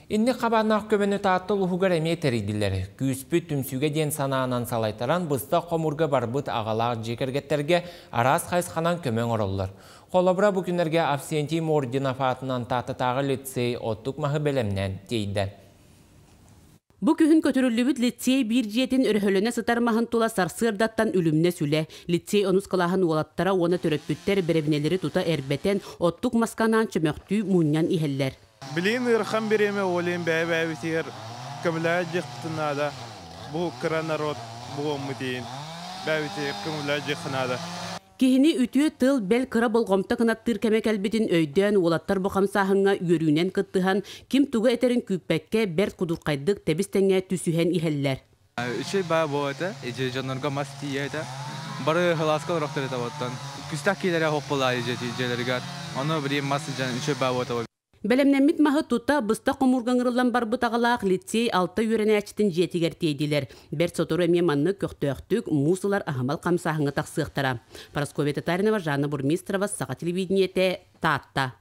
Инник хабааннаах көмөнү Таатта улууһугар эмиэ тэрийдилэр. Күүспүт түмсүүгэ диэн санаанан салайтаран быстах хомуурга барбыт аҕалаах дьиэ кэргэттэргэ араас хайысханан көмө оҥороллор. Холобура, бу күннэргэ Авсентий Мординов аатынан Тааттатааҕы лицей оттук маһы бэлэмнээн тиэйдэ. Бу күһүн көтүрүллүбүт лицей биир дьиэтин өрөһөлөнө сытар маһын тула сарсыардаттан үлүмнэс үлэ. Лицей онус кылааһын уолаттара уонна төрөппүттэр бэрэбинэлэри тута эрбэтэн, оттук маска анаан чөмөхтүү мунньан иһэллэр. Билигин ыарахан бириэмэ, ол иһин бэйэ-бэйэбитигэр көмөлөһө дьиэхпитин наада. Бу кыра народ буолуоммут иһин бэйэбитигэр көмөлөһө дьиэххэ наада. Киһини үтүө тыл, бэл кыра болҕомто кынаттыыр кэмэ кэлбитин өйдөөн уолаттар бу хамсааһыҥҥа үөрүүнэн кыттыһан, ким тугу этэрин күүппэккэ, бэрт кудурхайдык тэбис-тэҥҥэ түсүһэн иһэллэр. Үчүгэй баа буо этэ, ити дьоннорго мас тиийэ этэ. Бары кылааска олорохтор этэ оттон. Күстэх киилэрэ хоп буолаа дьиэлэригэр. Ону билигин мас дьон үчүгэй баа буо этэ. Бэлэмнэммит маһы тута быстах хомуурга ыҥырыллан барбыт аҕалаах лицей алта үөрэнээччитин дьиэтигэр тиэйдилэр. Бэрт сотору эмиэ маннык көхтөөхтүк муус ылар аһымал хамсааһыҥҥа тахсыахтара. Парасковья Татаринова, Жанна Бурмистрова, Саха телевидениетэ, Таатта.